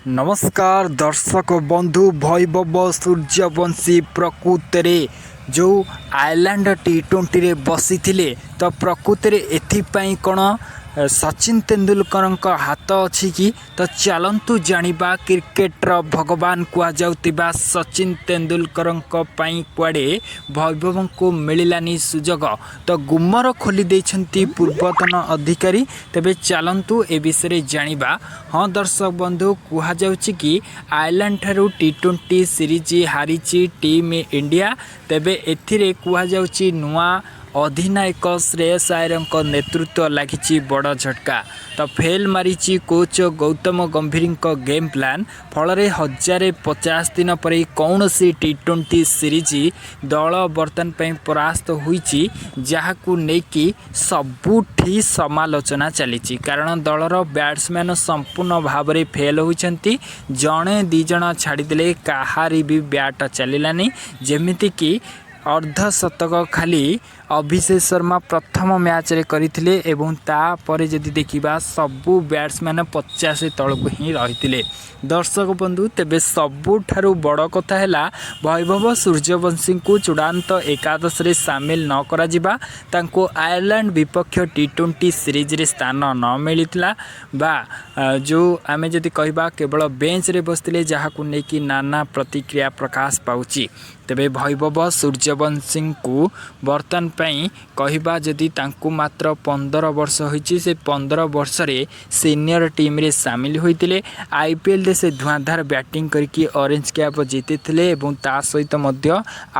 ନମସ୍କାର ଦର୍ଶକ ବନ୍ଧୁ। ବୈଭବ ସୂର୍ଯ୍ୟବଂଶୀ ପ୍ରକୃତରେ ଯେଉଁ ଆୟାରଲାଣ୍ଡ ଟି20ରେ ବସିଥିଲେ, ତ ପ୍ରକୃତରେ ଏଥିପାଇଁ କ'ଣ ସଚିନ ତେନ୍ଦୁଲକରଙ୍କ ହାତ ଅଛି କି? ତ ଚାଲନ୍ତୁ ଜାଣିବା। କ୍ରିକେଟର ଭଗବାନ କୁହାଯାଉଥିବା ସଚିନ ତେନ୍ଦୁଲକରଙ୍କ ପାଇଁ କୁଆଡ଼େ ବୈଭବଙ୍କୁ ମିଳିଲାନି ସୁଯୋଗ। ତ ଗୁମର ଖୋଲି ଦେଇଛନ୍ତି ପୂର୍ବତନ ଅଧିକାରୀ। ତେବେ ଚାଲନ୍ତୁ ଏ ବିଷୟରେ ଜାଣିବା। ହଁ ଦର୍ଶକ ବନ୍ଧୁ, କୁହାଯାଉଛି କି ଆୟାରଲାଣ୍ଡ ଠାରୁ ଟି20 ସିରିଜ୍ ହାରିଛି ଟିମ୍ ଇଣ୍ଡିଆ। ତେବେ ଏଥିରେ କୁହାଯାଉଛି, ନୂଆ ଅଧିନାୟକ ଶ୍ରେୟସ ଆୟରଙ୍କ ନେତୃତ୍ୱ ଲାଗିଛି ବଡ଼ ଝଟକା। ତ ଫେଲ୍ ମାରିଛି କୋଚ୍ ଗୌତମ ଗମ୍ଭୀରଙ୍କ ଗେମ୍ ପ୍ଲାନ୍। ଫଳରେ 1050 ଦିନ ପରେ କୌଣସି ଟି20 ସିରିଜ୍ ଦଳ ବର୍ତ୍ତମାନ ପାଇଁ ପରାସ୍ତ ହୋଇଛି, ଯାହାକୁ ନେଇକି ସବୁଠି ସମାଲୋଚନା ଚାଲିଛି। କାରଣ ଦଳର ବ୍ୟାଟ୍ସମ୍ୟାନ୍ ସମ୍ପୂର୍ଣ୍ଣ ଭାବରେ ଫେଲ୍ ହୋଇଛନ୍ତି। ଜଣେ ଦୁଇ ଜଣ ଛାଡ଼ିଦେଲେ କାହାରି ବି ବ୍ୟାଟ୍ ଚାଲିଲାନି। ଯେମିତିକି ଅର୍ଦ୍ଧଶତକ ଖାଲି ଅଭିଷେକ ଶର୍ମା ପ୍ରଥମ ମ୍ୟାଚ୍ରେ କରିଥିଲେ ଏବଂ ତାପରେ ଯଦି ଦେଖିବା, ସବୁ ବ୍ୟାଟ୍ସମ୍ୟାନ୍ 50 ତଳକୁ ହିଁ ରହିଥିଲେ। ଦର୍ଶକ ବନ୍ଧୁ, ତେବେ ସବୁଠାରୁ ବଡ଼ କଥା ହେଲା, ବୈଭବ ସୂର୍ଯ୍ୟବଂଶୀଙ୍କୁ ଚୂଡ଼ାନ୍ତ ଏକାଦଶରେ ସାମିଲ ନ କରାଯିବା, ତାଙ୍କୁ ଆୟାରଲାଣ୍ଡ ବିପକ୍ଷ ଟି20 ସିରିଜରେ ସ୍ଥାନ ନ ମିଳିଥିଲା ବା ଯେଉଁ ଆମେ ଯଦି କହିବା, କେବଳ ବେଞ୍ଚରେ ବସିଥିଲେ, ଯାହାକୁ ନେଇକି ନାନା ପ୍ରତିକ୍ରିୟା ପ୍ରକାଶ ପାଉଛି। ତେବେ ବୈଭବ ସୂର୍ଯ୍ୟବଂଶୀଙ୍କୁ ବର୍ତ୍ତମାନ ପାଇଁ କହିବା ଯଦି, ତାଙ୍କୁ ମାତ୍ର 15 ବର୍ଷ ହୋଇଛି। ସେ 15 ବର୍ଷରେ ସିନିୟର ଟିମ୍ରେ ସାମିଲ ହୋଇଥିଲେ। ଆଇପିଏଲ୍ରେ ସେ ଧୂଆଁଧାର ବ୍ୟାଟିଂ କରିକି ଅରେଞ୍ଜ କ୍ୟାପ୍ ଜିତିଥିଲେ ଏବଂ ତା ସହିତ ମଧ୍ୟ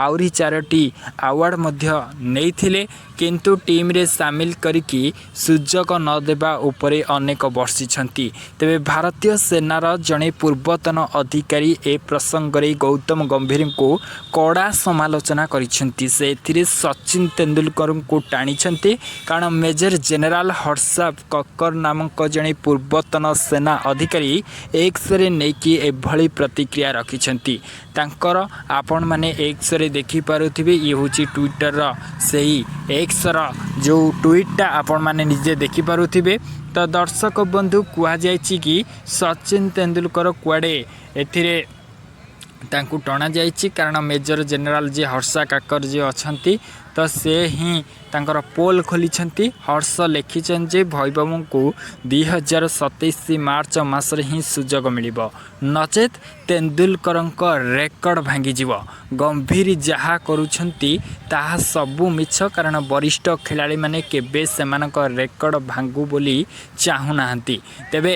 ଆହୁରି ଚାରୋଟି ଆୱାର୍ଡ଼ ମଧ୍ୟ ନେଇଥିଲେ। କିନ୍ତୁ ଟିମ୍ରେ ସାମିଲ କରିକି ସୁଯୋଗ ନ ଦେବା ଉପରେ ଅନେକ ବର୍ଷିଛନ୍ତି। ତେବେ ଭାରତୀୟ ସେନାର ଜଣେ ପୂର୍ବତନ ଅଧିକାରୀ ଏ ପ୍ରସଙ୍ଗରେ ଗୌତମ ଗମ୍ଭୀରଙ୍କୁ କଡ଼ା ସମାଲୋଚନା କରିଛନ୍ତି। ସେ ଏଥିରେ ସଚିନ ତେନ୍ଦୁଲକରଙ୍କୁ ଟାଣିଛନ୍ତି। କାରଣ ମେଜର ଜେନେରାଲ ହର୍ଷା କକ୍କର ନାମକ ଜଣେ ପୂର୍ବତନ ସେନା ଅଧିକାରୀ ଏକ୍ସରେ ନେଇକି ଏଭଳି ପ୍ରତିକ୍ରିୟା ରଖିଛନ୍ତି। ତାଙ୍କର ଆପଣମାନେ ଏକ୍ସରେ ଦେଖିପାରୁଥିବେ। ଇଏ ହେଉଛି ଟ୍ୱିଟରର ସେଇ ଏକ୍ସର ଯେଉଁ ଟ୍ୱିଟ୍ଟା, ଆପଣମାନେ ନିଜେ ଦେଖିପାରୁଥିବେ। ତ ଦର୍ଶକ ବନ୍ଧୁ, କୁହାଯାଇଛି କି ସଚିନ ତେନ୍ଦୁଲକର କୁଆଡ଼େ ଏଥିରେ ତାଙ୍କୁ ଟଣାଯାଇଛି। କାରଣ ମେଜର ଜେନେରାଲ ଯିଏ ହର୍ଷା କାକର ଯିଏ ଅଛନ୍ତି, ତ ସେ ହିଁ ତାଙ୍କର ପୋଲ୍ ଖୋଲିଛନ୍ତି। ହର୍ଷ ଲେଖିଛନ୍ତି ଯେ ବୈଭବଙ୍କୁ 2027 ମାର୍ଚ୍ଚ ମାସରେ ହିଁ ସୁଯୋଗ ମିଳିବ, ନଚେତ୍ ତେନ୍ଦୁଲକରଙ୍କ ରେକର୍ଡ଼ ଭାଙ୍ଗିଯିବ। ଗମ୍ଭୀର ଯାହା କରୁଛନ୍ତି ତାହା ସବୁ ମିଛ। କାରଣ ବରିଷ୍ଠ ଖେଳାଳିମାନେ କେବେ ସେମାନଙ୍କ ରେକର୍ଡ଼ ଭାଙ୍ଗୁ ବୋଲି ଚାହୁଁନାହାନ୍ତି। ତେବେ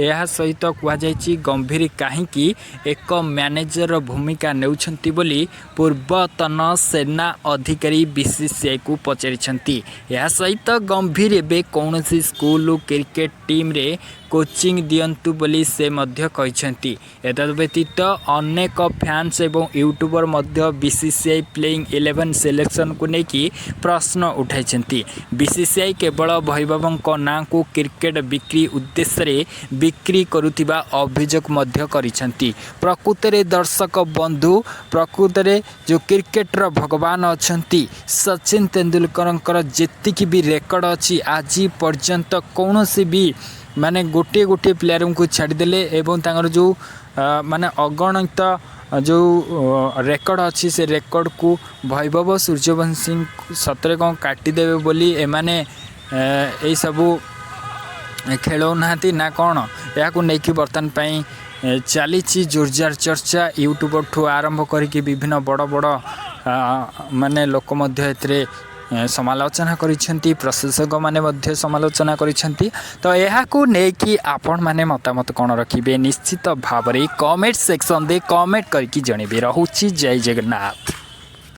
ଏହା ସହିତ କୁହାଯାଇଛି, ଗମ୍ଭୀର କାହିଁକି ଏକ ମ୍ୟାନେଜରର ଭୂମିକା ନେଉଛନ୍ତି ବୋଲି ପୂର୍ବତନ ସେନା ଅଧିକାରୀ ବିସିସିଆଇକୁ ପଚାରିଛନ୍ତି। ଏହା ସହିତ ଗମ୍ଭୀର ଏବେ କୌଣସି ସ୍କୁଲ କ୍ରିକେଟ ଟିମ୍ରେ କୋଚିଂ ଦିଅନ୍ତୁ ବୋଲି ସେ ମଧ୍ୟ କହିଛନ୍ତି। ଏତଦ୍ ବ୍ୟତୀତ ଅନେକ ଫ୍ୟାନ୍ସ ଏବଂ ୟୁଟ୍ୟୁବର ମଧ୍ୟ ବିସିସିଆଇ ପ୍ଲେଇଂ 11 ସିଲେକ୍ସନକୁ ନେଇକି ପ୍ରଶ୍ନ ଉଠାଇଛନ୍ତି। ବିସିସିଆଇ କେବଳ ବୈଭବଙ୍କ ନାଁକୁ କ୍ରିକେଟ ବିକ୍ରି ଉଦ୍ଦେଶ୍ୟରେ ବିକ୍ରି କରୁଥିବା ଅଭିଯୋଗ ମଧ୍ୟ କରିଛନ୍ତି। ପ୍ରକୃତରେ ଦର୍ଶକ ବନ୍ଧୁ, ପ୍ରକୃତରେ ଯେଉଁ କ୍ରିକେଟର ଭଗବାନ ଅଛନ୍ତି ସଚିନ ତେନ୍ଦୁଲକରଙ୍କର ଯେତିକି ବି ରେକର୍ଡ଼ ଅଛି, ଆଜି ପର୍ଯ୍ୟନ୍ତ କୌଣସି ବି ମାନେ ଗୋଟିଏ ଗୋଟିଏ ପ୍ଲେୟାରଙ୍କୁ ଛାଡ଼ିଦେଲେ ଏବଂ ତାଙ୍କର ଯେଉଁ ମାନେ ଅଗଣିତ ଯେଉଁ ରେକର୍ଡ଼ ଅଛି, ସେ ରେକର୍ଡ଼କୁ ବୈଭବ ସୂର୍ଯ୍ୟବଂଶୀ ସତରେ କ'ଣ କାଟିଦେବେ ବୋଲି ଏମାନେ ଏଇସବୁ ଖେଳଉନାହାନ୍ତି ନା କ'ଣ? ଏହାକୁ ନେଇକି ବର୍ତ୍ତମାନ ପାଇଁ ଚାଲିଛି ଜୋରଜାର ଚର୍ଚ୍ଚା। ୟୁଟ୍ୟୁବରଠୁ ଆରମ୍ଭ କରିକି ବିଭିନ୍ନ ବଡ଼ ବଡ଼ ମାନେ ଲୋକ ମଧ୍ୟ ଏଥିରେ ସମାଲୋଚନା କରିଛନ୍ତି। ପ୍ରଶଂସକମାନେ ମଧ୍ୟ ସମାଲୋଚନା କରିଛନ୍ତି। ତ ଏହାକୁ ନେଇକି ଆପଣମାନେ ମତାମତ କ'ଣ ରଖିବେ, ନିଶ୍ଚିତ ଭାବରେ କମେଣ୍ଟ ସେକ୍ସନରେ କମେଣ୍ଟ କରିକି ଜଣେଇବେ। ରହୁଛି, ଜୟ ଜଗନ୍ନାଥ।